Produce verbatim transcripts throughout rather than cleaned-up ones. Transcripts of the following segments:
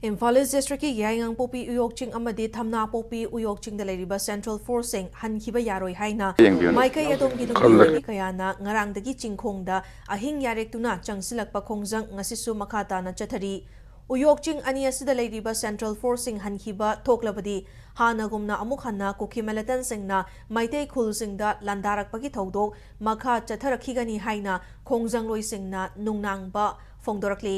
ꯏꯝꯐꯥꯜ ꯏꯁ ꯗꯤꯁꯇ꯭ꯔꯤꯛꯀꯤ ꯌꯥꯏꯉꯪꯄꯣꯛꯄꯤ ꯎꯌꯣꯛꯆꯤꯡ ꯑꯃꯗꯤ ꯊꯝꯅꯥꯄꯣꯛꯄꯤ ꯎꯌꯣꯛꯆꯤꯡꯗ ꯂꯩꯔꯤꯕ ꯁꯦꯟꯇ꯭ꯔꯦꯜ ꯐꯣꯔꯁꯁꯤꯡ ꯍꯟꯈꯤꯕ ꯌꯥꯔꯣꯏ ꯍꯥꯏꯅ ꯌꯦꯡꯕꯤꯌꯨꯅꯦ꯫ ꯃꯥꯏꯀꯩ ꯑꯗꯣꯝꯒꯤ ꯈꯜꯂꯦ꯫ ꯅꯨꯄꯤ ꯀꯌꯥꯅ ꯉꯔꯥꯡꯗꯒꯤ ꯆꯤꯡꯈꯣꯡꯗ ꯑꯍꯤꯡ ꯌꯥꯔꯦꯛꯇꯨꯅ ꯆꯪꯁꯤꯜꯂꯛꯄ ꯈꯣꯡꯖꯪ ꯉꯁꯤꯁꯨ ꯃꯈꯥ ꯇꯥꯅ ꯆꯠꯊꯔꯤ꯫ ꯎꯌꯣꯛꯆꯤꯡ ꯑꯅꯤ ꯑꯁꯤꯗ ꯂꯩꯔꯤꯕ ꯁꯦꯟꯇ꯭ꯔꯦꯜ ꯐꯣꯔꯁꯁꯤꯡ ꯍꯟꯈꯤꯕ ꯊꯣꯛꯂꯕꯗꯤ ꯍꯥꯟꯅꯒꯨꯝꯅ ꯑꯃꯨꯛ ꯍꯟꯅ ꯀꯨꯀꯤ ꯃꯤꯂꯤꯇꯦꯟꯁꯤꯡꯅ ꯃꯩꯇꯩ ꯈꯨꯜꯁꯤꯡꯗ ꯂꯥꯟꯗꯥꯔꯛꯄꯒꯤ ꯊꯧꯗꯣꯛ ꯃꯈꯥ ꯆꯠꯊꯔꯛꯈꯤꯒꯅꯤ ꯍꯥꯏꯅ ꯈꯣꯡꯖꯪꯂꯣꯏꯁꯤꯡꯅ ꯅꯨꯡꯅꯥꯡꯕ ꯐꯣꯡꯗꯣꯔꯛꯂꯤ꯫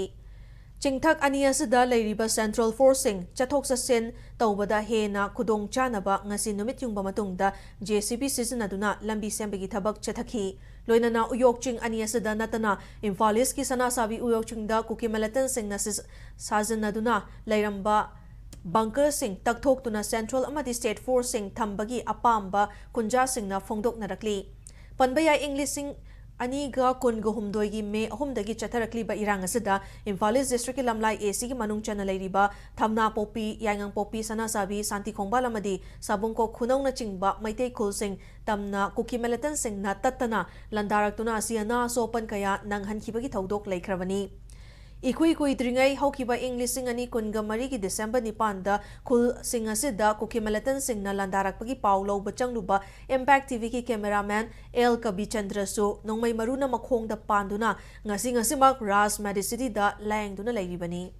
ꯆꯤꯡꯊꯛ ꯑꯅꯤ ꯑꯁꯤꯗ ꯂꯩꯔꯤꯕ ꯁꯦꯟꯇ꯭ꯔꯦꯜ ꯐꯣꯔꯁꯁꯤꯡ ꯆꯠꯊꯣꯛ ꯆꯠꯁꯤꯟ ꯇꯧꯕꯗ ꯍꯦꯟꯅ ꯈꯨꯗꯣꯡ ꯆꯥꯅꯕ ꯉꯁꯤ ꯅꯨꯃꯤꯠ ꯌꯨꯡꯕ ꯃꯇꯨꯡꯗ ꯖꯦ ꯁꯤ ꯕꯤ ꯁꯤꯖꯤꯟꯅꯗꯨꯅ ꯂꯝꯕꯤ ꯁꯦꯝꯕꯒꯤ ꯊꯕꯛ ꯆꯠꯊꯈꯤ꯫ ꯂꯣꯏꯅꯅ ꯎꯌꯣꯛ ꯆꯤꯡ ꯑꯅꯤ ꯑꯁꯤꯗ ꯅꯠꯇꯅ ꯏꯝꯐꯥꯜ ꯏꯁꯀꯤ ꯁꯅꯥꯁꯥꯕꯤ ꯎꯌꯣꯛ ꯆꯤꯡꯗ ꯀꯨꯀꯤ ꯃꯤꯂꯤꯇꯦꯟꯁꯤꯡꯅ ꯁꯤꯖ-, ꯁꯥꯖꯤꯟꯅꯗꯨꯅ ꯂꯩꯔꯝꯕ ꯕꯪꯀꯔꯁꯤꯡ ꯇꯛꯊꯣꯛꯇꯨꯅ ꯁꯦꯟꯇ꯭ꯔꯦꯜ ꯑꯃꯗꯤ ꯁ꯭ꯇꯦꯠ ꯐꯣꯔꯁꯁꯤꯡ ꯊꯝꯕꯒꯤ ꯑꯄꯥꯝꯕ ꯈꯨꯟꯖꯥꯁꯤꯡꯅ ꯐꯣꯡꯗꯣꯛꯅꯔꯛꯂꯤ꯫ ꯄꯟꯕ ꯌꯥꯏ, ꯏꯪ ꯂꯤꯁꯤꯡ ꯑꯅꯤꯒ ꯀꯨꯟꯒ ꯍꯨꯝꯗꯣꯏꯒꯤ ꯃꯦ ꯑꯍꯨꯝꯗꯒꯤ ꯆꯠꯊꯔꯛꯂꯤꯕ ꯏꯔꯥꯡ ꯑꯁꯤꯗ ꯏꯝꯐꯥꯜ ꯏꯁ ꯗꯤꯁꯇ꯭ꯔꯤꯛꯀꯤ ꯂꯝꯂꯥꯏ ꯑꯦ ꯁꯤꯒꯤ ꯃꯅꯨꯡ ꯆꯟꯅ ꯂꯩꯔꯤꯕ ꯊꯝꯅꯥꯄꯣꯛꯄꯤ, ꯌꯥꯏꯉꯪꯄꯣꯛꯄꯤ, ꯁꯅꯥꯁꯥꯕꯤ, ꯁꯥꯟꯇꯤ ꯈꯣꯡꯕꯥꯜ ꯑꯃꯗꯤ ꯁꯥꯕꯨꯡꯀꯣꯛ ꯈꯨꯅꯧꯅꯆꯤꯡꯕ ꯃꯩꯇꯩ ꯈꯨꯜꯁꯤꯡ ꯇꯝꯅ ꯀꯨꯀꯤ ꯃꯤꯂꯤꯇꯦꯟꯁꯤꯡꯅ ꯇꯠꯇꯅ ꯂꯥꯟꯗꯥꯔꯛꯇꯨꯅ ꯑꯁꯤ ꯑꯅꯥ ꯑꯁꯣꯛꯄꯟ ꯀꯌꯥ ꯅꯪꯍꯟꯈꯤꯕꯒꯤ ꯊꯧꯗꯣꯛ ꯂꯩꯈ꯭ꯔꯕꯅꯤ꯫ ꯏꯀꯨꯏ ꯀꯨꯏꯗ꯭ꯔꯤꯉꯩ ꯍꯧꯈꯤꯕ ꯏꯪ ꯂꯤꯁꯤꯡ ꯑꯅꯤ ꯀꯨꯟꯒ ꯃꯔꯤꯒꯤ ꯗꯤꯁꯦꯝꯕꯔ ꯅꯤꯄꯥꯟꯗ ꯈꯨꯜꯁꯤꯡ ꯑꯁꯤꯗ ꯀꯨꯀꯤ ꯃꯤꯂꯤꯇꯦꯟꯁꯤꯡꯅ ꯂꯥꯟꯗꯥꯔꯛꯄꯒꯤ ꯄꯥꯎ ꯂꯧꯕ ꯆꯪꯂꯨꯕ ꯏꯝꯄꯦꯛ ꯇꯤ ꯚꯤꯒꯤ ꯀꯦꯃꯦꯔꯥꯃꯦꯟ ꯑꯦꯜ ꯀꯕꯤꯆꯟꯗ꯭ꯔꯁꯨ ꯅꯣꯡꯃꯩ ꯃꯔꯨꯅ ꯃꯈꯣꯡꯗ ꯄꯥꯟꯗꯨꯅ ꯉꯁꯤ ꯉꯁꯤꯃꯛ ꯔꯥꯖ ꯃꯦꯗꯤꯁꯤꯇꯤꯗ ꯂꯥꯌꯦꯡꯗꯨꯅ ꯂꯩꯔꯤꯕꯅꯤ꯫